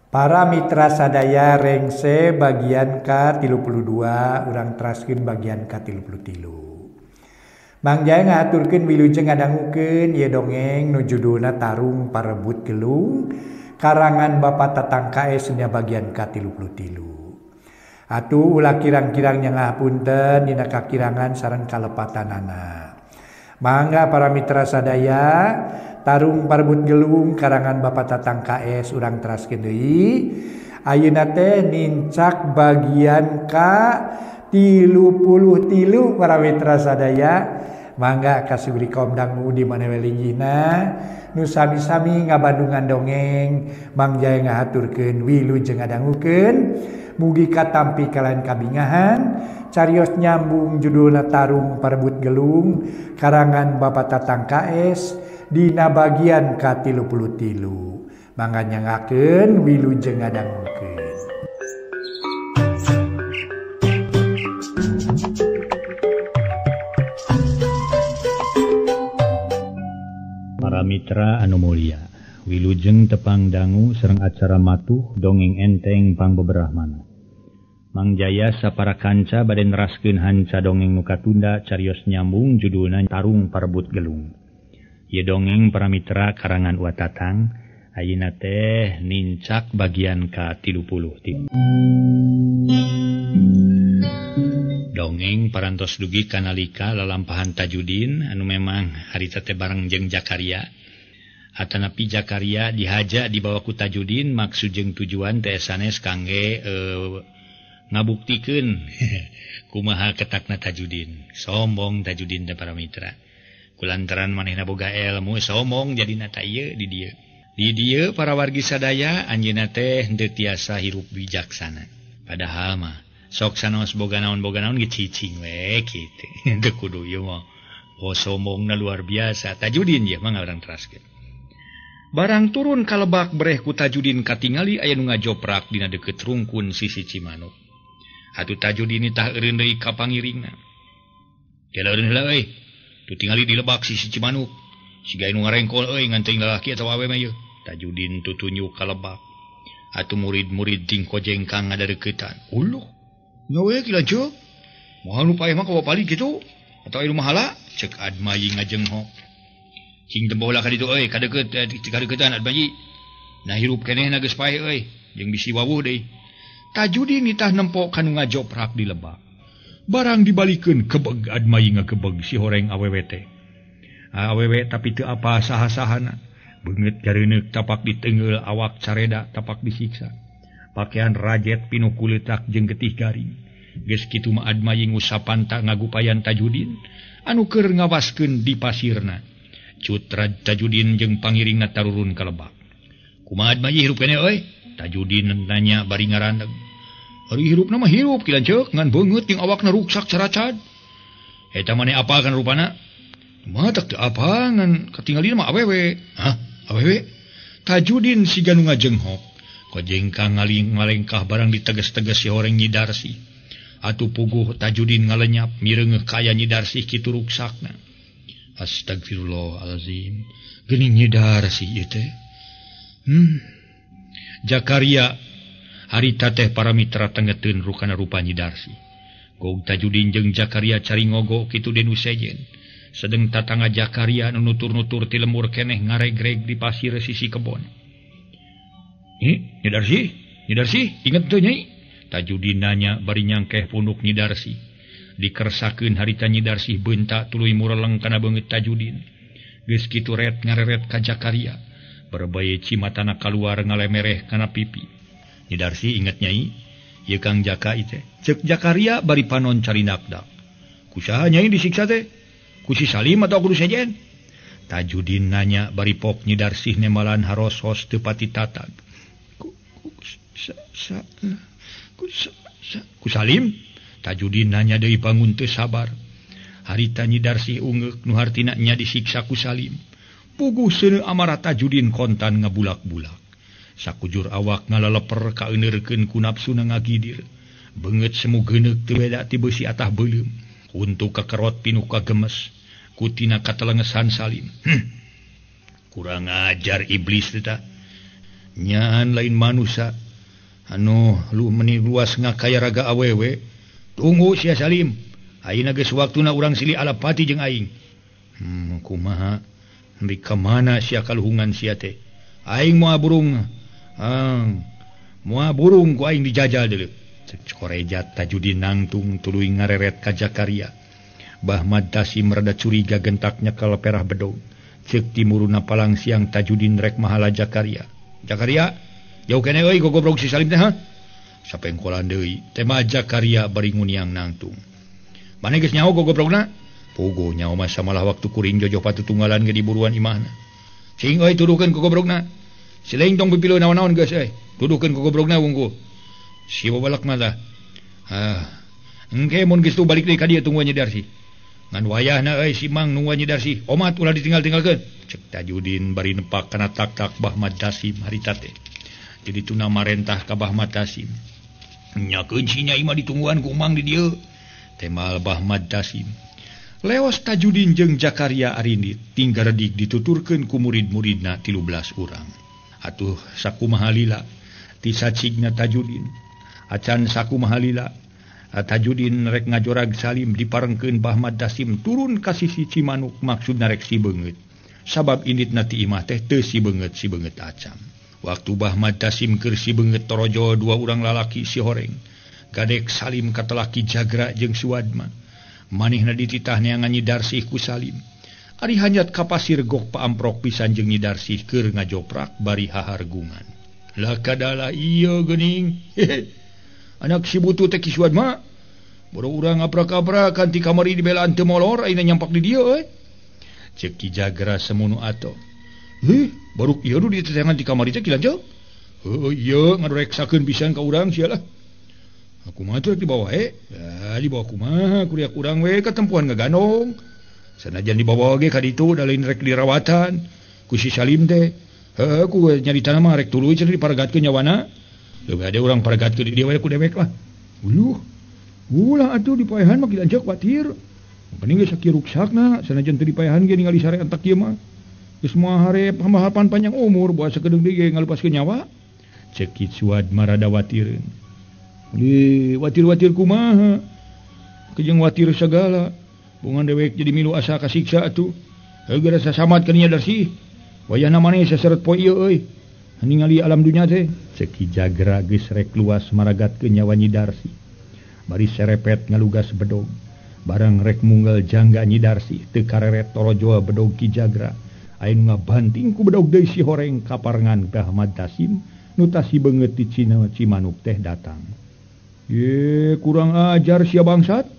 Para mitra sadaya rengse bagian ka-32 urang teraskeun bagian ka-33. Mang Jaya ngahaturkeun wilujeng ngadangukeun ieu dongeng nu judulna Tarung Parebut Gelung karangan Bapak Tatang KS nya bagian ka-33. Atuh ulah kirang-kirang nya ngahapunten dina kakirangan sareng kalepatanana. Mangga para mitra sadaya Tarung Parebut Gelung karangan Bapak Tatang KS urang teraskeun deui. Ayeuna teh nincak bagian ka-33 para mitra sadaya. Mangga kasubri kaum dangu di mana we linggihna nu sami-sami ngabandungan dongeng. Mang Jaya ngahaturkeun wilujeng ngadangukeun mugi katampi kalayan kabingahan. Carios nyambung judulna Tarung Parebut Gelung karangan Bapak Tatang KS dina bagian ka-33. Mangga nyangakeun wilujeng ngadangukeun. Para mitra anu mulia, wilujeng tepang dangu sareng acara matuh dongeng enteng pangbeberahmana. Mang Jaya sapara kanca bade neraskeun hanca dongeng nu katunda carios nyambung judulna Tarung Parebut Gelung. Ieu dongeng para mitra karangan Wa Tatang, ayeuna teh nincak bagian ka-33. Dongeng parantos dugi kanalika lalampahan Tajudin anu memang harita teh bareng jeung Jakaria. Atanapi Jakaria dihaja dibawa ku Tajudin maksud jeung tujuan teh sanes kangge ngabuktikeun kumaha ketakna Tajudin. Sombong Tajudin teh para mitra. Kulantaran manehna boga ilmu sombong jadina ta ieu di dieu. Di dieu para wargi sadaya anjeunna teh henteu tiasa hirup bijaksana. Padahal mah sok sanaos boga naon ge cicing we kitu. Henteu kudu ieu mah. Oh sombongna luar biasa. Tajudin ieu mah urang teraskeun. Barang turun ka lebak breh ku Tajudin katingali aya nu ngajoprak dina deukeut rungkun sisi Cimanuk. Atuh Tajudin tah eureun deui ka pangiringna. Kela eureun heula euy. Tu tingali di lebak sisi Cimanuk. Siga nu ngarengkol euy ngan teuing lalaki atawa awewe mah ieu. Tajudin tutunjuk ka lebak. Atuh murid-murid ting kojengkang ngadareuketan. Uluh. Nya we ki lanceuk. Moal nu paeh mah ka bapali kitu atawa anu mahala ceuk Admayi ngajengho. Cing tempoh lah ka ditu euy ka deukeut kadeuketan Admayi. Nah hirup keneh na geus paeh euy jeung bisi wawuh deui. Tajudin nitah nempo ka nu ngajoprak di lebak. Barang dibalikeun kebeg Admayi ngagebeg si horeng awewe teh. Awewe tapi teu apa saha-sahana. Beungeut gareuneuk tapak ditengeul awak careda tapak disiksa. Pakaian rajet pinuh kuleutak jeung getih garing. Geus kitu mah Admayi ngusapan ta ngagupayan Tajudin anu keur ngawaskeun di pasirna. Cutra Tajudin jeung pangiringna tarurun ka lebak. Kumaha Admayi hirup keneh euy? Tajudin nanya bari ngarandeg. Ari hirupna mah hirup ki lanceuk ngan beungeut jeung awakna ruksak caracad. Eta maneh apal kan rupana? Mah tak teu apal ngan katingalina mah awewe. Hah, awewe? Tajudin siga nu ngajenghok. Kojengkang ngalengkah barang diteges-teges si horeng Nyi Darsih. Atuh puguh Tajudin ngalenyap mireungeuh kaya Nyi Darsih kitu ruksakna. Astagfirullahalazim. Geuning Nyi Darsih ieu teh. Jakaria harita teh para mitra tengeteun rukana rupa Nyi Darsih. Gog Tajudin jeung Jakaria cari ngogo kitu deun sejen. Sedeng tatangga Jakaria nu nutur-nutur ti lemur keneh ngaregreg di pasir sisi kebon. Nyi Darsih, Nyi Darsih, inget teu Nyai? Tajudin nanya bari nyangkeh punuk Nyi Darsih. Dikersakeun harita Nyi Darsih beunta tuluy mureleng kana beungeut Tajudin. Geus kitu ret ngareret ka Jakaria. Berbae cimatana kaluar ngalemereh kana pipi. Nyi Darsih inget Nyai, ieu Kang Jaka ieu teh. Ceuk Jakaria bari panon carinakdak. Kusaha Nyai disiksa teh? Ku si Salim atau kudu sejen? Tajudin nanya bari pok Nyi Darsih nemalan harosos teu pati tatag. Ku Salim? Tajudin nanya deui bangun teu sabar. Harita Nyi Darsih ungeuk nu hartina nya disiksa ku Salim. Puguh seuneu amarah Tajudin kontan ngabulak-bulak. Sakujur awak ngalaleper kaeuneurkeun ku nafsuna ngagidir. Beungeut semu geuneuk teu beda ti beusi atah beuleum. Huntu kakerot pinuh kagemes. Kutina katelengesan Salim. Kurang ajar iblis teh. Nyaan lain manusia anu lu meni luas ngakaya raga awewe. Tunggu sia Salim. Ayeuna geus waktuna urang silih alapati jeung aing. Kumaha? Nepi ka mana sia kaluhungan sia teh? Aing moal burung. Moal burung ku aing dijajal deuleu. Cek Korejat Tajudin nangtung tuluy ngareret ka Jakaria. Bahmad Tasim rada curiga gentaknya kalau perah bedog. Cek timuruna palang siang Tajudin rek mahala Jakaria. Jakaria, jauh kene euy gogobrog si Salim teh ha? Sapengkolan deui, tema Jakaria bari nguniang nangtung. Mane geus nyaho gogobrogna? Puguh nyaho mah samalah waktu kuring jojoh patutunggalan ge diburuan imahna. Cing euy tuduhkeun gogobrogna. Sileing tong pipilu naon-naon geus euy. Tuduhkeun gogobrogna wungku. Si babalak mah tah. Ah, engke mun geus balik deui ka dieu tungguan Nyi Darsi. Ngan wayahna euy si Mang nungguan Nyi Darsi. Omat ulah ditinggal-tinggalkeun. Cek Tajudin bari nepak kana tak-tak Bahmad Tasim harita teh. Jadi tuna marentah ka Bahmad Tasim. Nyakeun si Nyai mah ditungguan ku Mang di dieu. Temal Bahmad Tasim. Leos Tajudin jeung Jakaria arindit tinggal redik dituturkeun ku murid-muridna 13 urang. Atuh sakumaha lila ti sacigna Tajudin. Acan sakumaha lila Tajudin rek ngajorag Salim diparengkeun Bahmad Tasim turun ka sisi Cimanuk maksudna rek si beungeut. Sabab inditna ti imah teh teu si beungeut si beungeut acan. Waktu Bahmad Tasim keur si beungeut torojo dua urang lalaki si horeng. Gadek Salim katelaki Jagra jeung Suwadma. Manehna dititah neangan Nyi Darsih ku Salim. Ari hanyat ka pasir gok paamprok pisan jeung Nyi Darsih keur ngajoprak bari hahargungan. Lah kadala ieu geuning. Anak si butuh teh Ki Suwadma. Boro urang ngaprak-aprakan ti kamari dibelaan teu molor ayeuna nyampak di dieu euy. Ceuk Ki Jagra semunu ato. Heh, baruk ieu nu diteteangan ti kamari teh Ki Lanceuk. Heuh ieu ngadoreksakeun pisan ka urang sia lah. Aku mah teh dibawa we. Ya dibawa kumaha kuriak urang we katempuhan ngagandong. Sanajan dibawa ge ka ditu da lain rek dirawatan ku si Salim teh. Heuh ku nyaritana mah rek tuluy cenah diparegatkeun nyawana. Leuwih ade urang paregatkeun di dieu we ku dewek lah. Uluh. Ulah atuh dipaehan mah Ki Lanceuk watir. Mending geus sakieu ruksakna sanajan teu dipaehan ge ningali sare entek ieu mah. Geus moal harep hamahapan panjang umur buat sakedeung deui ge ngalupaskeun nyawa. Ceuk Ki Suwadma rada watireun. Watir-watir kumaha? Kejeng watir segala. Bungan dewek jadi milu asa kasiksa atuh. Heuh geura sasamat ka Nyi Darsih. Wayahna maneh saseret poe ieu euy. Ningali alam dunya teh. Ceuk Ki Jagra geus rek luas maragatkeun nyawa Nyi Darsih. Bari serepet ngalugas bedog. Barang rek munggal jangga Nyi Darsih teu kareret torojoa bedog Ki Jagra. Aya nu ngabanting ku bedog deui si horeng kaparengan Bahmad Tasim nu tasi beungeut di Cimanuk teh datang. Ye, kurang ajar sia bangsat.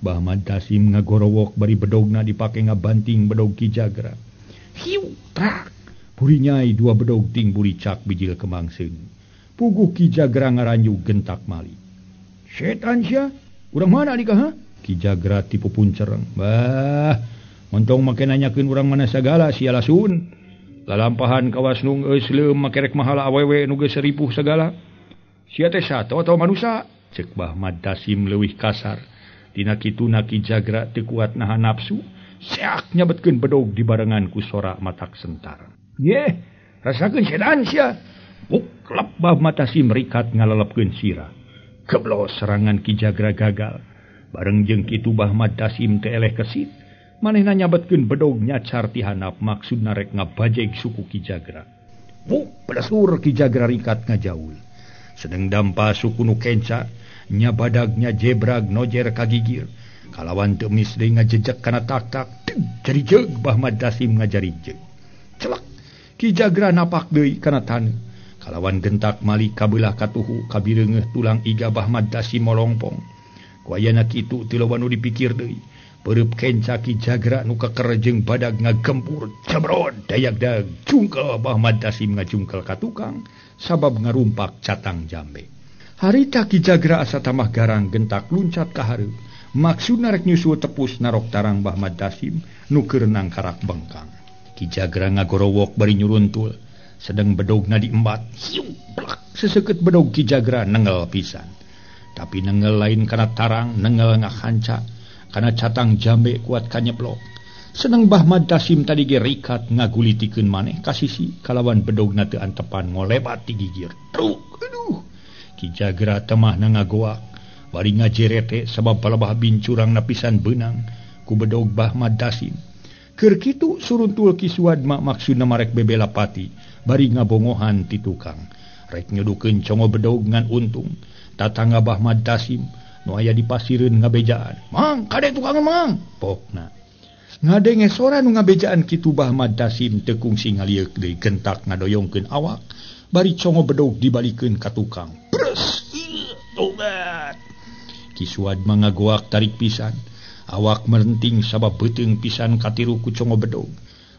Bahmad Tasim ngagorowok bari bedogna dipake ngabanting bedog Ki Jagra. Hiu, trak. Buri nyai dua bedog ting buri cak bijil kembang seung. Puguh Ki Jagra ngaranyu gentak mali. Setan sia, urang mana nikah ha? Ki Jagra tipu puncereng. Bah, montong make nanyakeun urang mana sagala sia lasun. Lalampahan kawas nu geus leuem make rek mahala awewe nu geus ripuh sagala. Sia teh sato atawa manusa? Cek Bahmad Tasim leuwih kasar. Dina kituna Ki Jagra teu kuat nahan nafsu, seak nyabetkeun bedog dibarengan ku sora matak sentar. Yeh, rasakeun setan sia. Buklep Bahmad Tasim rikat ngalelepkeun sirah. Geblos serangan Ki Jagra gagal. Bareng jeung kitu Bahmad Tasim teh eleh kesit. Manehna nyabetkeun bedog nyacar ti handap maksudna rek ngabajeg suku Ki Jagra. Buk, pelesur Ki Jagra rikat ngajaul. Sedeng dampa suku nu kenca, nya badag nya jebrag nojer kagigir. Kalawan teu mis deui ngajejek kana tak-tak, jadi jeug Bahmad Tasim ngajari jeug. Celak, Ki Jagra napak deui kana taneuh. Kalawan gentak mali kabelah katuhu kabireungeuh tulang iga Bahmad Tasim molongpong. Ku ayana kitu teu loba nu dipikir deui. Peureub kenca Ki Jagra nu keker jeung badag ngagempur jebrod dayag-dag jungkel Bahmad Tasim ngajungkel ka tukang sabab ngarumpak catang jambe. Harita Ki Jagra asa tambah garang gentak luncat ka hareup. Maksudna rek nyusul tepus narok tarang Bahmad Tasim nu keur nangkarak bengkang. Ki Jagra ngagorowok bari nyuruntul. Sedeng bedogna diembat. Hiu plak seseukeut bedog Ki Jagra nengel pisan. Tapi nengel lain kana tarang, nengel ngakanca. Kana catang jambe kuat kanyeblok. Seneng Bah Mad Tasim tadi ge rikat ngagulitikeun maneh ka sisi kalawan bedogna teu antepan ngolebat ti gigir. Truk, aduh. Ki Jagra temahna ngagoak bari ngajerete sabab palebah bincurang napisan beunang ku bedog Bah Mad Tasim. Keur kitu suruntul Ki Suadma maksudna marek bebela pati bari ngabongohan ti tukang. Rek nyudukeun congo bedog ngan untung tatangga Bah Mad Tasim nu aya di pasireun ngabejaan. Mang, kade tukang mang, pokna. Ngadenge sora nu ngabejaan kitu Bah Mad Tasim teu kungsi ngalieuk deui gentak ngadoyongkeun awak bari congo bedog dibalikeun ka tukang. Bres, tobat. Ki Suadma ngagoak tarik pisan. Awak merenting sabab beuteung pisan katiru ku congo bedog.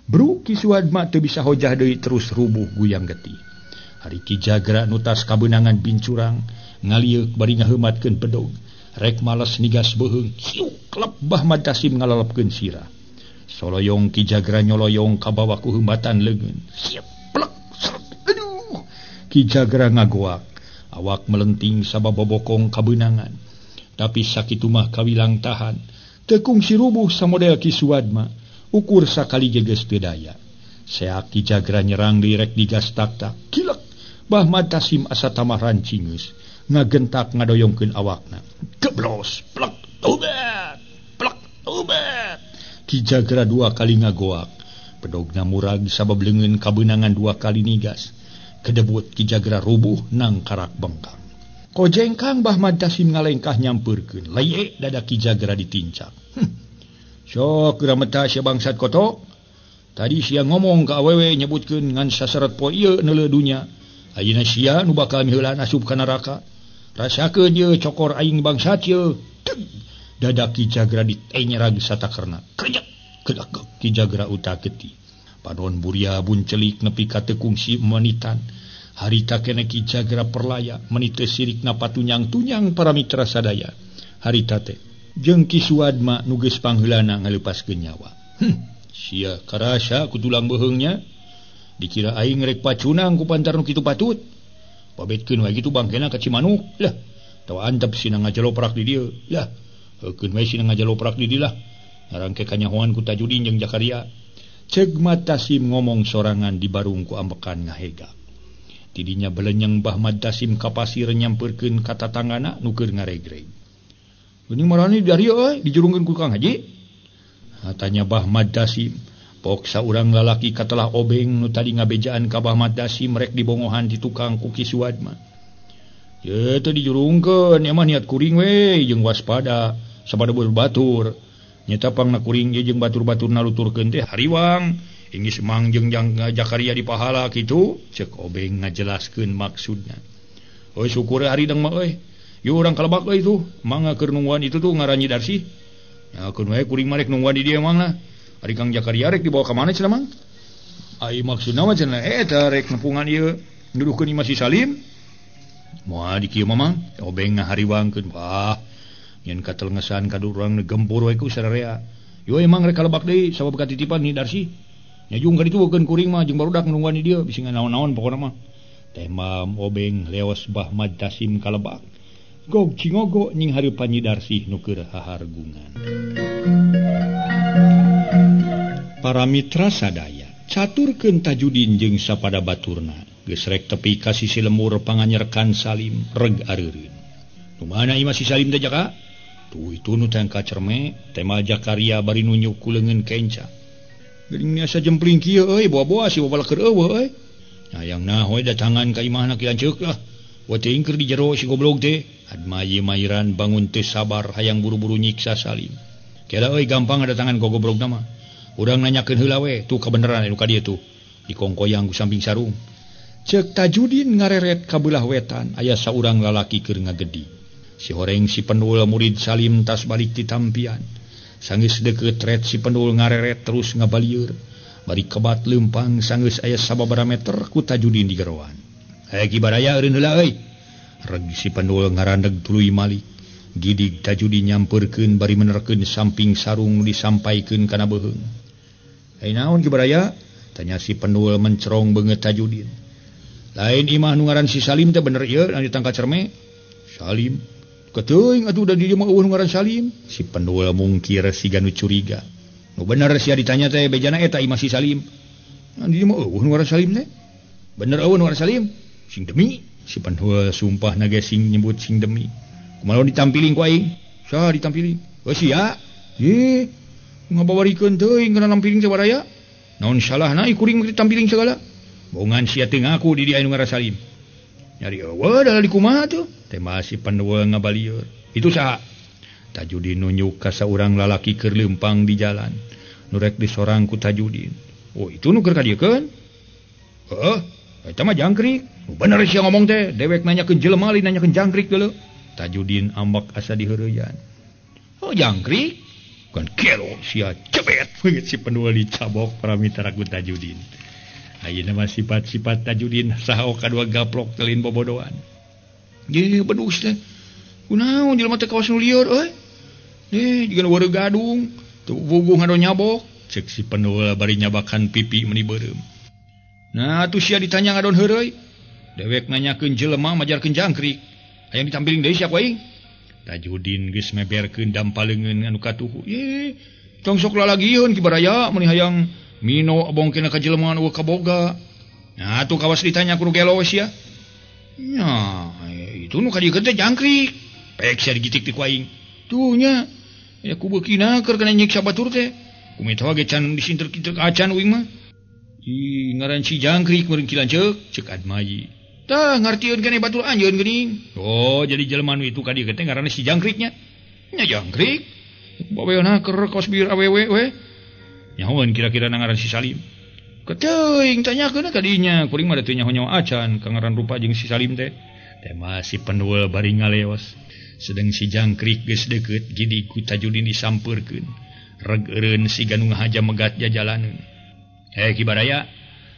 Bru Ki Suadma teu bisa hojah deui terus rubuh guyang getih. Hari Ki Jagra nu tas kabeunangan bincurang ngalieuk bari ngaheumatkeun bedog. Rek males nigas beuheung, ciuk klep Bah Mad Tasim ngalalepkeun sirah. Soloyong Ki Jagra nyoloyong kabawa ku heumbatan leungeun. Siap plek seret. Aduh. Ki Jagra ngagoak, awak melenting sabab bobokong kabeunangan. Tapi sakitu mah kawilang tahan. Teu kungsi rubuh samodel Ki Suadma, ukur sakali ge geus teu daya. Seak Ki Jagra nyerang deui rek digas tak-tak. Kilek. Bah Mad Tasim asa tamah rancingeus, ngagentak ngadoyongkeun awakna. Geblos, plek, tobat, plek, tobat. Ki Jagra dua kali ngagoak, bedogna murag sabab leungeun kabeunangan dua kali nigas. Kedebut Ki Jagra rubuh nang karak bengkang. Kojengkang Bah Mad Tasim ngalengkah nyampeurkeun, leye dada Ki Jagra ditincak. Sok geura meta sia bangsat kotok. Tadi sia ngomong ka awewe nyebutkeun ngan saseret poe ieu neuleuh dunya. Ayeuna sia nu bakal miheulaan asup ka neraka. Rasakeun ieu cokor aing bangsat ieu. Dada Ki Jagra ditenyerag satakerna. Kerjek kedak Ki Jagra utak getih. Panon buria buncelik nepi ka teu kungsi menitan. Harita kene Ki Jagra perlaya meni teu sirikna patunyang-tunyang para mitra sadaya. Harita teh jeung Ki Suadma nu geus pangheulana ngaleupaskeun nyawa. Sia karasa ku tulang beuheungnya. Dikira aing rek pacunang ku pantar nu kitu patut. Pabetkeun wae kitu bangkena ka Cimanuk. Lah, tawa antep sina ngajaloprak di dieu. Lah, heukeun wae sina ngajaloprak di dieu lah. Ngarangke kanyahoan ku Tajudin jeung Jakaria. Ceuk Mad Tasim ngomong sorangan di barung ku ambekan ngahega. Tidinya belenyeng Bah Mad Tasim ka pasir nyampeurkeun ka tatanggana nu keur ngaregreg. Geuning marani dari euy dijurungkeun ku Kang Haji. Tanya Bah Mad Tasim. Pok saurang lalaki katelah obeng nu tadi ngabejaan ka Bah Mad Tasim rek dibongohan di tukang ku Ki Suadma. Ye teu dijurungkeun nya mah niat kuring we jeung waspada sabada batur. Nyata pangna kuring ge jeung batur-batur naluturkeun teh hariwang. Inggis mang jeung Jakaria dipahala kitu, ceuk obeng ngajelaskeun maksudna. Euy syukur hari dang mah euy. Yeuh urang kalebak euy tuh, mangga keur nungguan itu tuh ngaran Nyi Darsih. Ya keun we kuring mah rek nungguan di dieu mang lah. Ari Kang Jakaria rek dibawa ka mana cenah mang? Ai maksudna mah cenah eta rek nepungan ieu nuduhkeun imah si Salim. Moal di kieu mah mang, obeng ngahariwangkeun. Wah, nyen katelngesan ka urang gempur we ku sararea. Yo emang rek kalebak deui sabab katitipan Nyi Darsih. Nya jung ka ditu keun kuring mah jeung barudak nungguan di dieu bisi nganaon-naon pokona mah. Temam obeng leos Bah Mad Tasim kalebak. Gog cingogo nying hareupan Nyi Darsih nu keur hahargungan. Para mitra sadaya, caturkeun Tajudin jeung sapada baturna. Geus rek tepi ka sisi lemur panganyerkan Salim reg areureun. Nu mana imah si Salim teh Jaka? Tuh itu nu teh kacerme, tema Jakaria bari nunjuk ku leungeun kenca. Geuning asa jempling kieu euy, boa-boa si babalak keur eueuh euy. Hayang nah we datangan ka imahna ki lanceuk lah. Wa teuing keur di jero si goblok teh. Admayi mairan bangun teu sabar hayang buru-buru nyiksa Salim. Kela euy gampang datangan ka goblokna mah. Urang nanyakeun heula we tuh kabeneran anu ka dieu tuh. Dikongkoyang ku samping sarung. Ceuk Tajudin ngareret ka beulah wetan aya saurang lalaki keur ngagedi. Si horeng si pendul murid Salim tas balik ti tampian. Sanggeus deukeut ret si pendul ngareret terus ngabalieur. Bari kebat leumpang sanggeus aya sababaraha meter ku Tajudin digeroan. Hae Ki Baraya eureun heula euy. Reg si pendul ngarandeg tuluy malik. Gidig Tajudin nyampeurkeun bari menerkeun samping sarung disampaikeun kana beuheung. Hei naon Ki Baraya? Tanya si pendul mencerong beungeut Tajudin. Lain imah nu ngaran si Salim teh bener ieu anu ditangka cerme. Salim keteuing atuh da di dieu mah eueuh nu ngaran Salim. Si pendul mungkir siga nu curiga. Nu bener sia ditanya teh bejana eta imah si Salim. Nah, di mah eueuh nu ngaran Salim teh. Bener eueuh nu ngaran Salim. Sing demi si Panhul sumpah nage sing nyebut sing demi. Kumaha ditampiling ku aing? Saha ditampiling? Heuh sia. Ih, ngabawarikeun teuing kana nampiling teh baraya. Naon salahna kuring ditampiling segala. Bongan sia teu ngaku di dieu anu ngaran Salim. Nyari eueuh da di kumaha tuh? Teh masih Panhul ngabalieur. Itu saha? Tajudin nunjuk ka saurang lalaki keur leumpang di jalan. Nu rek disorang ku Tajudin. Oh, itu nu keur kadiekeun? Heuh, eta mah jangkrik. Bener sia ngomong teh, dewek nanyakeun jelema lain nanyakeun jangkrik deuleu. Tajudin ambek asa diheureyan. Oh, jangkrik? Kan kelo sia cebet. Beungeut si Pendul dicabok para mitra ku Tajudin. Ayeuna mah sifat-sifat Tajudin saha kadua gaplok teh lain bobodoan. Ye bedus teh. Kunaon jelema teh kawas nu lieur euy? Jiga nu wareuh gadung, teu buguh ngado nyabok. Cek si Pendul bari nyabakan pipi meuni beureum. Nah, atuh sia ditanya ngadon heureuy. Dewek nanyakeun jelema majarkeun jangkrik. Hayang ditampiling deui sia ku aing. Tajudin geus meberkeun dampaleungeun anu katuhu. Ye, tong sok lalagieun ki baraya meuni hayang mino bongkeuna ka jelema anu kaboga. Nah, atuh kawas ditanya ku nu gelo sia. Nya, itu nu kadiekeun teh jangkrik. Pek sia digitik ti ku aing. Tuh nya, ya ku beukina keur kana nyiksa batur teh. Kumitawa ge can disinter-kinter acan uing mah. Ih, ngaran si jangkrik meureun ki lanceuk, ceuk Admayi. Tah ngartieun keneh batur anjeun geuning. Oh, jadi jelema nu itu ka dieu teh ngaranna si jangkriknya. Nya jangkrik. Baweuna keur kos bir awewe we. Nyahoeun kira-kira na ngaran si Salim. Keteuing tanyakeun ka dinya, kuring mah da teu nyaho-nyaho acan ka ngaran rupa jeung si Salim teh. Teh mah si Pendul bari ngaleos. Sedeng si jangkrik geus deukeut gidi ku Tajudin disampeurkeun. Reg eureun siga nu ngahaja megat jajalaneun. Hei Ki Baraya,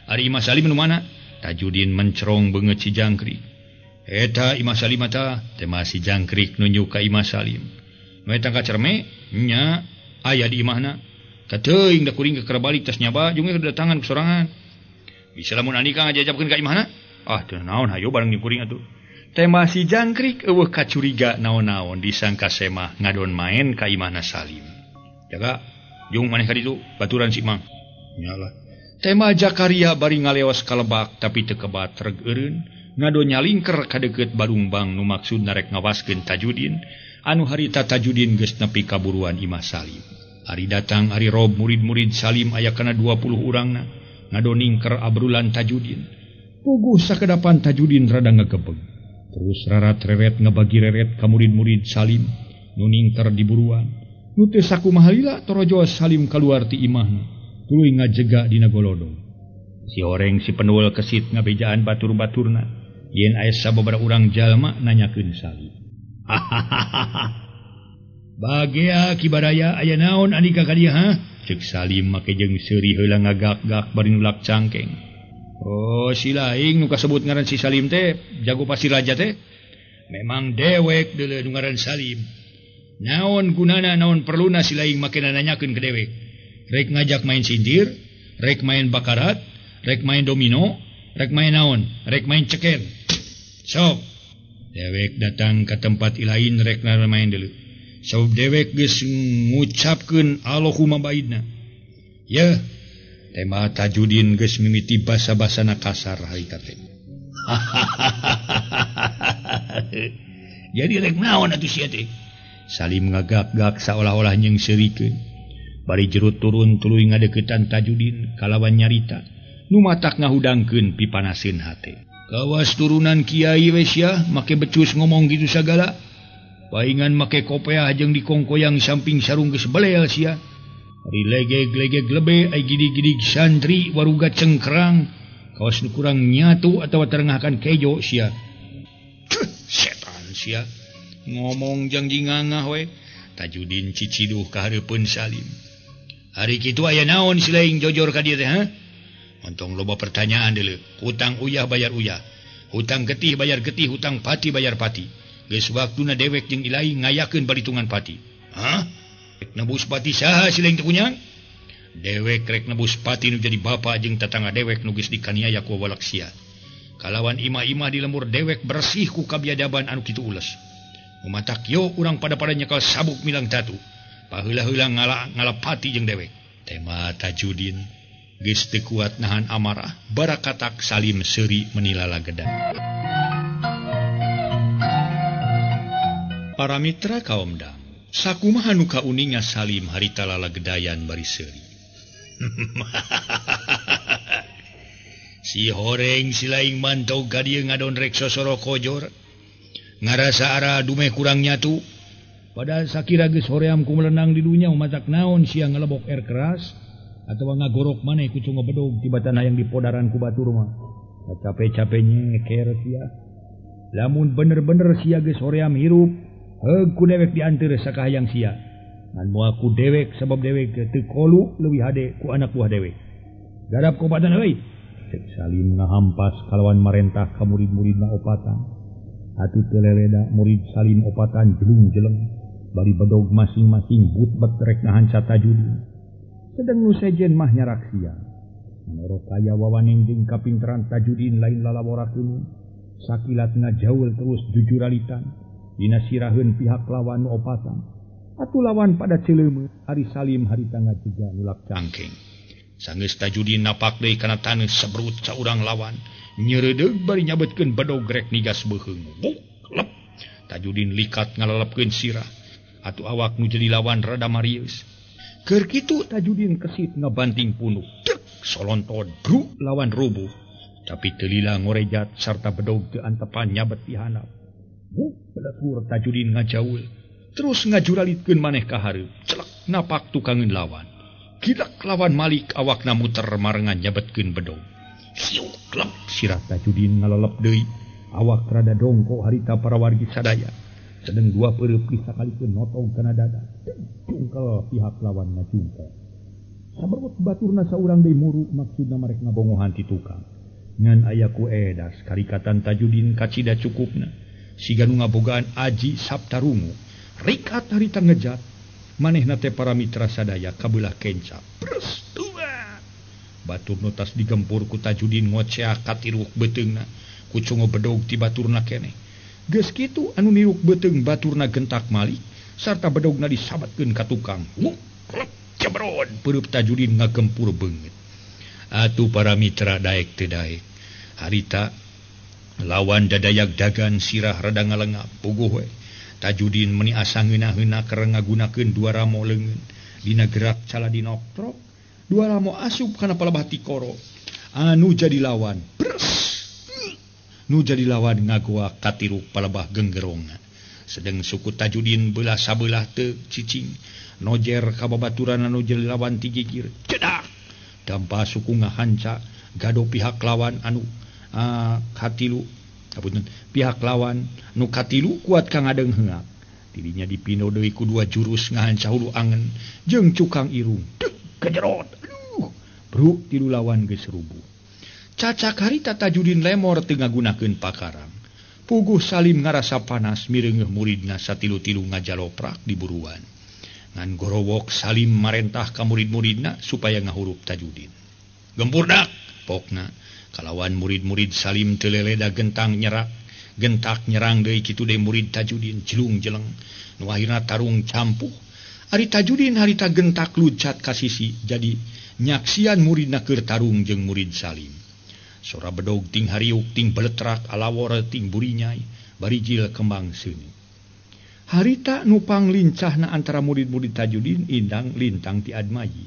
ari Imah Salim nu mana? Tajudin mencerong beungeut si jangkrik. Eta Imah Salim tah, teh mah si jangkrik nunjuk ka Imah Salim. Nu eta ka cerme nya aya di imahna. Kateuing da kuring keur balik tas nyaba jeung kedatangan ku sorangan. Bisa lamun andika ngajajabkeun ka imahna? Ah teu naon hayo bareng jeung kuring atuh. Tema si jangkrik eueuh kacuriga naon-naon disangka semah ngadon main ka imahna Salim. Jaga jung maneh ka ditu baturan si Mang. Nyalah. Tema Jakaria bari ngaleos kalebak tapi teu kebat reg eureun ngadon nyalingker ka deukeut Balumbang nu maksud narek ngawaskeun Tajudin anu harita Tajudin geus nepi ka buruan imah Salim. Ari datang ari rob murid-murid Salim aya kana 20 urangna ngadon ningker abrulan Tajudin. Puguh sakedapan Tajudin rada ngagebeg. Terus rarat reret ngabagi reret ka murid-murid Salim nu ningker di buruan. Nu teu sakumaha lila torojo Salim kaluar ti imahna. Tuluy ngajega dina golodong. Si oreng si Pendul kesit ngabejaan batur-baturna. Yen aya sababaraha urang jalma nanyakeun Salim. Bagea Ki Baraya aya naon andika ka dieu ha? Ceuk Salim make jeung seuri heula ngagak-gak bari nulak cangkeng. Oh, si laing nu kasebut ngaran si Salim teh jago pasir raja teh. Memang dewek deuleu nu ngaran Salim. Naon gunana naon perluna si laing make nanyakeun ke dewek. Rek ngajak main sindir, rek main bakarat, rek main domino, rek main naon, rek main ceken. Sok. Dewek datang ke tempat ilain rek main deuleu. Sabab dewek geus ngucapkeun Allahumma baidna. Yeuh, tema Tajudin geus mimiti basa-basana kasar harita teh. Jadi rek naon atuh sia teh? Salim ngagak-gak saolah-olah nyeungseurikeun. Bari jerut turun tuluy ngadeukeutan Tajudin kalawan nyarita nu matak ngahudangkeun pipanaseun hate. Kawas turunan kiai we sia make becus ngomong kitu sagala. Paingan make kopeah jeung dikongkoyang samping sarung geus belel sia. Ari legeg-legeg lebe ai gidig-gidig santri waruga cengkrang. Kawas nu kurang nyatu atawa terengahkan kejo sia. Cuh, setan sia. Ngomong jang jingangah we. Tajudin ciciduh ka hareupeun Salim. Hari kitu aya naon si laing jojor ka dieu teh ha? Ontong loba pertanyaan deuleu. Hutang uyah bayar uyah. Hutang getih bayar getih, hutang pati bayar pati. Geus waktuna dewek jeung ilahi ngayakeun baritungan pati. Hah? Rek nebus pati saha si laing teh kunyang? Dewek rek nebus pati nu jadi bapa jeung tatangga dewek nu geus dikaniaya ku walaksia. Kalawan imah-imah di lembur dewek bersih ku kabiadaban anu kitu ules. Umatak yo urang pada-pada nyekal sabuk milang tatu. Paheula-heula ngala pati jeung dewek. Tema Tajudin geus teu kuat nahan amarah barakatak Salim seuri menilala gedan. Para mitra kaum dang, sakumaha nu kauninga Salim harita lalagedayan bari seuri. Si horeng si laing mantau ka dieu ngadon rek sosoro kojor. Ngarasa ara dumeh kurang nyatu. Padahal sakira geus hoream ku melenang di dunya matak naon sia ngelebok air keras atawa ngagorok maneh ku cungo bedog tibatan hayang dipodaran ku batur mah. Cape-cape nyeker sia. Lamun bener-bener sia geus hoream hirup, heug ku dewek dianteur sakahayang sia. Ngan moal ku dewek sabab dewek teu kolu leuwih hade ku anak buah dewek. Garap kobatan euy. Cek Salim ngahampas kalawan marentah ka murid-muridna opatan. Atuh teu leleda murid Salim opatan jelung-jeleng bari bedog masing-masing butbet rek nahan Tajudin. Sedeng nu sejen mah nyarak sia. Menurut kaya wawaning jeung kapinteran Tajudin lain lalaborakeun. Sakilat ngajaul terus jujuralitan dina siraheun pihak lawan nu opatan. Atuh lawan pada celeumeuh ari Salim harita ngajega nulak cangkeng. Sanggeus Tajudin napak deui kana taneuh sebrut saurang lawan. Nyeredeug bari nyabetkeun bedog rek nigas beuheung. Buk lep. Tajudin likat ngalelepkeun sirah. Atuh awak nu jadi lawan rada marius. Keur kitu Tajudin kesit ngabanting punuk. Dek solontod bruk lawan rubuh. Tapi teu lila ngorejat sarta bedog teu antepan nyabet ti handap. Buk beletur Tajudin ngajaul. Terus ngajuralitkeun maneh ka hareup. Celek napak tukangeun lawan. Gilak lawan malik awakna muter marengan nyabetkeun bedog. Siuk lep sirah Tajudin ngalelep deui. Awak rada dongko harita para wargi sadaya. Sedeng dua peureub disakalikeun notog kana dada. Jungkel pihak lawan ngajungkel. Saberut baturna saurang deui muru maksudna marek ngabongohan ti tukang. Ngan aya ku edas karikatan Tajudin kacida cukupna. Siga nu ngabogaan aji Saptarungu. Rikat harita ngejat. Manehna teh para mitra sadaya kabelah kenca. Bres tua. Batur nu tas digempur ku Tajudin ngoceak katiruk beuteungna. Ku cungo bedog ti baturna keneh. Geus kitu anu niruk beuteung baturna gentak malik sarta bedogna disabatkeun ka tukang. Wuk klep jebrod peureub Tajudin ngagempur beungeut. Atuh para mitra daek teu daek. Harita lawan dadayak dagan sirah rada ngalengap puguh we. Tajudin meni asa ngeunah-heunah keur ngagunakeun dua ramo leungeun. Dina gerak caladinoktrok dua ramo asup kana palebah tikoro. Anu jadi lawan bres. Nu jadi lawan ngagoa katiruk palebah genggerongan. Sedeng suku Tajudin belah sabelah teu cicing. Nojer ka babaturan anu jadi lawan ti gigir. Cedak. Dampa suku ngahanca gado pihak lawan anu katilu. Apunten, pihak lawan nu katilu kuat ka ngadeung heungak. Tidinya dipino deui ku dua jurus ngahanca hulu angen jeung cukang irung. Dek kejerot. Aduh. Bruk tilu lawan geus rubuh. Cacak harita Tajudin lemor teu ngagunakeun pakarang. Puguh Salim ngarasa panas mireungeuh muridna satilu-tilu ngajaloprak di buruan. Ngan gorowok Salim marentah ka murid-muridna supaya ngahurup Tajudin. Gempurdak pokna. Kalawan murid-murid Salim teu leleda gentang nyerak, gentak nyerang deui kitu deui murid Tajudin jelung-jeleng. Nu akhirna tarung campuh. Ari Tajudin harita gentak lucat ka sisi jadi nyaksian muridna keur tarung jeung murid Salim. Sora bedog ting hariuk ting beletrak alawor ting burinyai barijil kembang seuni. Harita nu panglincahna antara murid-murid Tajudin indang lintang ti Admayi.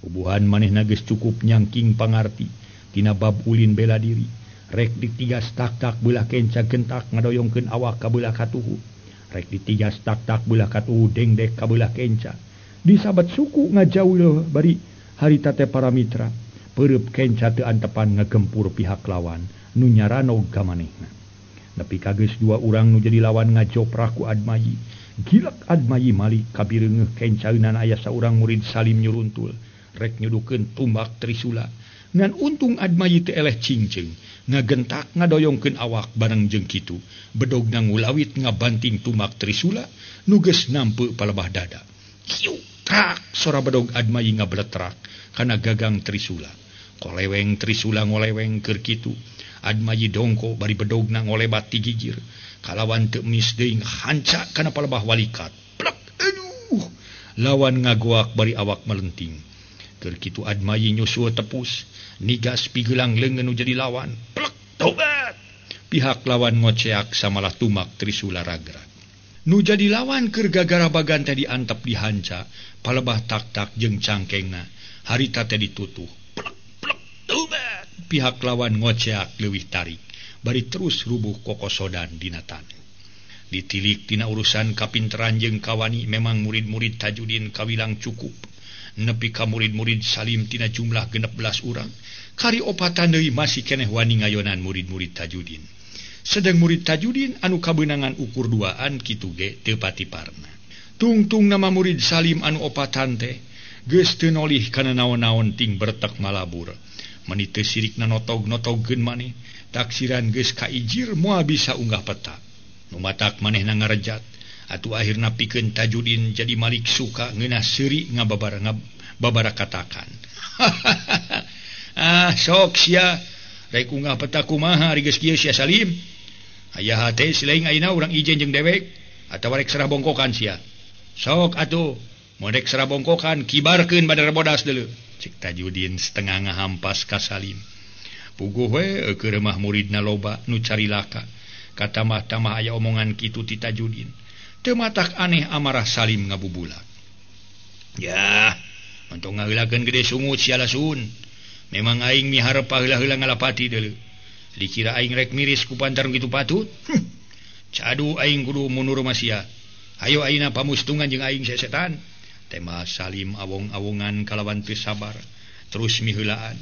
Ubuhan manehna geus cukup nyangking pangarti tina bab ulin bela diri. Rek ditigas tak-tak beulah kenca gentak ngadoyongkeun awak ka beulah katuhu. Rek ditigas tak-tak beulah katuhu dengdek ka beulah kenca. Disabat suku ngajaul bari harita teh para mitra. Peureub kenca teu antepan ngagempur pihak lawan nu nyaranog ka manehna. Nepi ka geus dua urang nu jadi lawan ngajoprak ku Admayi. Gilak Admayi malik kabireungeuh kencaeunana aya saurang murid Salim nyuruntul rek nyudukeun tumbak Trisula. Ngan untung Admayi teu eleh cingceung, ngagentak ngadoyongkeun awak bareng jeung kitu. Bedogna ngulawit ngabanting tumbak Trisula nu geus nampe palebah dada. Kiu trak sora bedog Admayi ngabletrak kana gagang Trisula. Koleweng Trisula ngoleweng keur kitu. Admayi dongko bari bedogna ngolebat ti gigir. Kalawan teu mis deui hanca kana palebah walikat. Plek aduh. Lawan ngagoak bari awak melenting. Keur kitu Admayi nyusul tepus nigas pigelang leungeun nu jadi lawan. Plek tobat. Pihak lawan ngoceak samalah tumak Trisula ragrag. Nu jadi lawan keur gagarabagan teh diantep dihanca, palebah tak-tak jeung cangkengna. Harita teh ditutuh. Plek plek tobat. Pihak lawan ngoceak leuwih tarik, bari terus rubuh kokosodan dina taneuh. Ditilik tina urusan kapinteran jeung kawani memang murid-murid Tajudin kawilang cukup. Nepi ka murid-murid Salim tina jumlah 16 urang, kari opatan deui masih keneh wani ngayonan murid-murid Tajudin. Sedang murid Tajudin anu kabeunangan ukur duaan kitu ge teu patiparna. Tungtung nama murid Salim anu opatan teh geus teu nolih kana naon-naon ting bertek malabur. Meni teu sirikna notog-notogkeun maneh, taksiran geus kaijir moal bisa unggah peta. Nu matak manehna ngarejat. Atuh akhirna pikeun Tajudin jadi malik suka ngeunah seuri ngababarakatakan. Ah sok sia rek unggah peta kumaha ari geus kieu sia Salim. Aya hate silaing ayeuna urang ijen jeung dewek atawa rek serah bongkokan sia. Sok atuh mun rek serah bongkokan kibarkeun badar bodas deuleu. Cek Tajudin setengah ngahampas ka Salim. Puguh we keur mah muridna loba nu carilaka. Katamah-tamah aya omongan kitu ti Tajudin. Teu matak aneh amarah Salim ngabubulak. Ya, entong ngaheulakeun gede sungut sia lasun. Memang aing miharep paheula-heula ngalapati deuleu. Dikira aing rek miris ku pantar kitu patut. Cadu aing kudu mundur mah sia. Hayo ayeuna pamustungan jeung aing sesetan. Tema Salim awong-awongan kalawan teu sabar. Terus miheulaan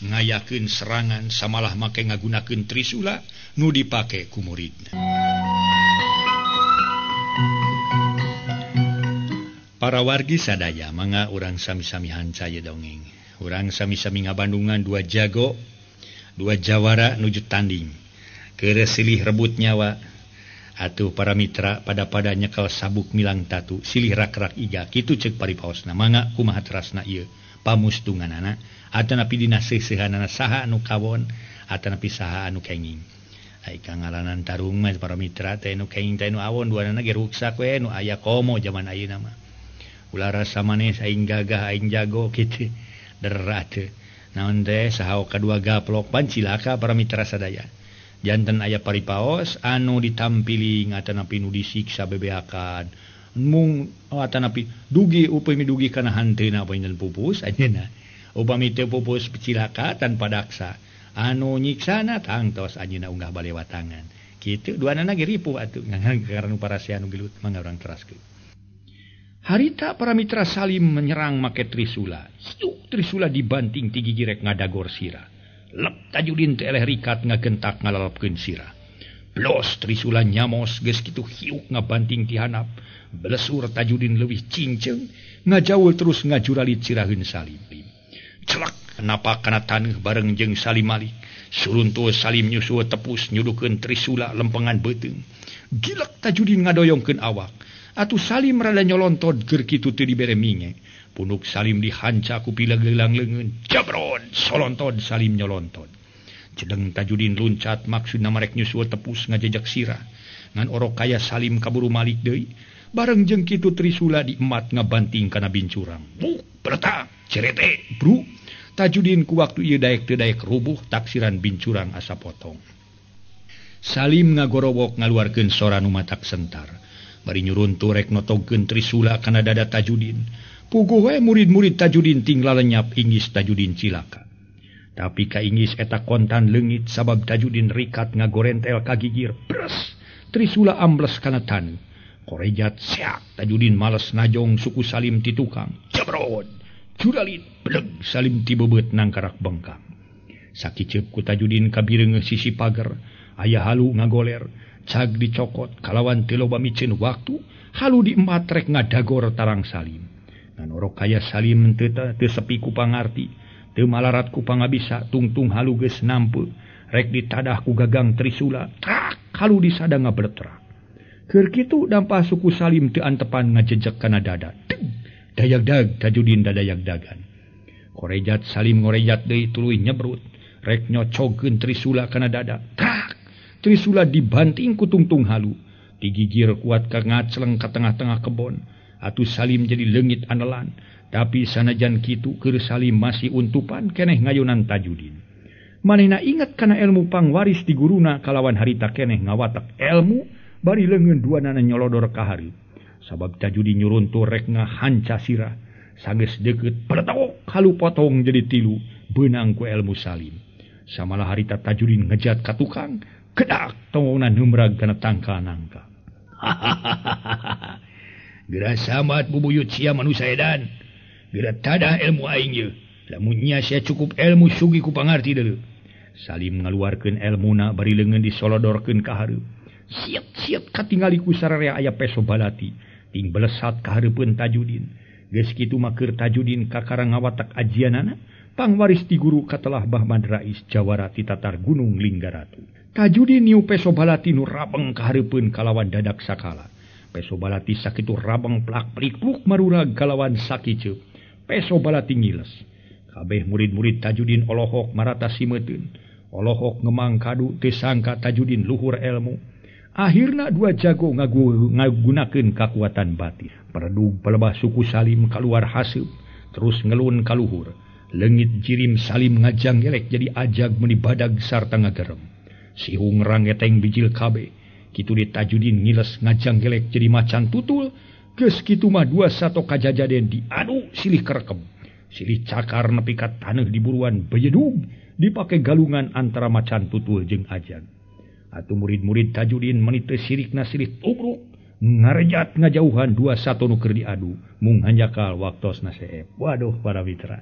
ngayakeun serangan samalah make ngagunakeun trisula nu dipake ku muridna. Para wargi sadaya mangga urang sami-sami hanca ye dongeng. Urang sami-sami ngabandungan dua jago, dua jawara nuju tanding. Keur silih rebut nyawa. Atuh para mitra pada-pada nyekel sabuk milang tatu, silih rak-rak iga kitu ceuk paripaosna. Mangga kumaha terasna ieu pamustunganana atanapi dina seuseuhanana saha anu kawon atanapi saha anu kenging. Ai kangalanan tarung mah para mitra teh nu kenging teh nu awon duanana ge ruksak we nu aya komo jaman ayeuna mah. Ulah rasa manis aing gagah aing jago kitu derah teh naon teh saha kadua gaplok pan cilaka para mitra sadaya. Janten aya paripaos anu ditampiling atanapi nu disiksa bebeakan mung atanapi dugi upami dugi kana hanteuna panjenengan pupus anjeunna upami teu pupus cilaka tanpa daksa anu nyiksana tangtos anjeunna unggah balewatangan kitu duanana ge ripuh atuh ngan karena parasea nu gelut mangga urang teraskeun. Harita para mitra Salim menyerang make trisula. Hiuk trisula dibanting ti gigirek ngadagor sira. Lep Tajudin teh eleh rikat ngagentak ngalalapkeun sira. Blos trisula nyamos geus kitu hiuk ngabanting ti handap. Belesur Tajudin leuwih cingceung ngajaul terus ngajuralit siraheun Salim. Celak napak kana taneuh bareng jeung Salim Malik. Suruntul Salim nyusul tepus nyudukeun trisula lempengan beuteung. Gilek Tajudin ngadoyongkeun awak. Atuh Salim rada nyolontod keur kitu teu dibere minge. Punuk Salim dihanca ku pilegelang leungeun. Jabron solontod Salim nyolontod. Jedeng Tajudin luncat maksudna marek nyusul tepus ngajejek sirah. Ngan orok kaya Salim kaburu malik deui. Bareng jeung kitu trisula diemat ngabanting kana bincurang. Buk beletak cerete bru. Tajudin ku waktu ieu daek teu daek rubuh taksiran bincurang asa potong. Salim ngagorowok ngaluarkeun sora nu matak sentar. Bari nyuruntu rek notogkeun trisula kana dada Tajudin. Puguh we murid-murid Tajudin ting lalenyap inggis Tajudin cilaka. Tapi ka inggis eta kontan leungit sabab Tajudin rikat ngagorentel ka gigir. Bres! Trisula ambles kana taneuh. Korejat seak Tajudin males najong suku Salim ti tukang. Jebrod! Juralit bleg Salim ti beubeut nangkarak bengkang. Sakiceup ku Tajudin kabireungeuh sisi pager. Aya halu ngagoler. Cag dicokot kalawan teu loba miceun waktu halu diemat rek ngadagor tarang Salim. Ngan orok kaya Salim teu sepi ku pangarti, teu malarat ku pangabisa, tungtung halu geus nampe rek ditadah ku gagang trisula, trak halu disada ngabletrak. Keur kitu dampah suku Salim teu antepan ngajejek kana dada. Dayag-dag Tajudin dadayag-dagan. Korejat Salim ngorejat deui tuluy nyebrut rek nyocogkeun trisula kana dada. Trak Trisula dibanting ku tungtung halu. Digigir kuat ka ngacleng ka tengah-tengah kebon. Atuh Salim jadi leungit anelan. Tapi sanajan kitu keur Salim masih untupan keneh ngayunan Tajudin. Manehna inget kana ilmu pangwaris di guruna kalawan harita keneh ngawatak ilmu bari leungeun duanana nyolodor ka hareup. Sabab Tajudin nyuruntur rek ngahanca sirah. Sanggeus deukeut peletok halu potong jadi tilu beunang ku ilmu Salim. Samalah harita Tajudin ngejat ka tukang, kedak tongona neumrag kana tangkal nangka. Geura samat bubuyut sia manusia edan. Geura tadah ilmu aing ye. Lamun nya sia cukup ilmu sugi ku pangarti deuleu. Salim ngaluarkeun elmuna bari leungeun disolodorkeun ka hareup. Siap-siap katingali ku sararea aya peso balati. Ting belesat ka hareupeun Tajudin. Geus kitu mah keur Tajudin kakara ngawatak ajianana, pangwaris ti guru katelah Bahmad Rais jawara ti tatar Gunung Linggaratu. Tajudin niu peso balati nu rabeng ka hareupeun kalawan dadak sakala. Peso balati sakitu rabeng plak plik-pluk marurag kalawan sakiceup. Peso balati ngiles. Kabeh murid-murid Tajudin olohok marata simeutun. Olohok ngemang kadu teu sangka Tajudin luhur ilmu. Akhirna dua jago ngagunakeun kakuatan batin. Peredug pelebah suku Salim kaluar haseup, terus ngelun kaluhur. Leungit jirim Salim ngajanggelek jadi ajag meuni badag sarta ngagerem. Sihung rangeteng bijil kabeh. Kitu di Tajudin ngiles ngajanggelek jadi macan tutul. Geus kitu mah dua sato kajajaden diadu silih kerekem. Silih cakar nepi ka taneuh diburuan bejedug dipake galungan antara macan tutul jeung ajag. Atuh murid-murid Tajudin meuni teu sirikna silih tubruk ngarejat ngajauhan dua sato nu keur diadu mung hanjakal waktosna seep. Waduh para mitra.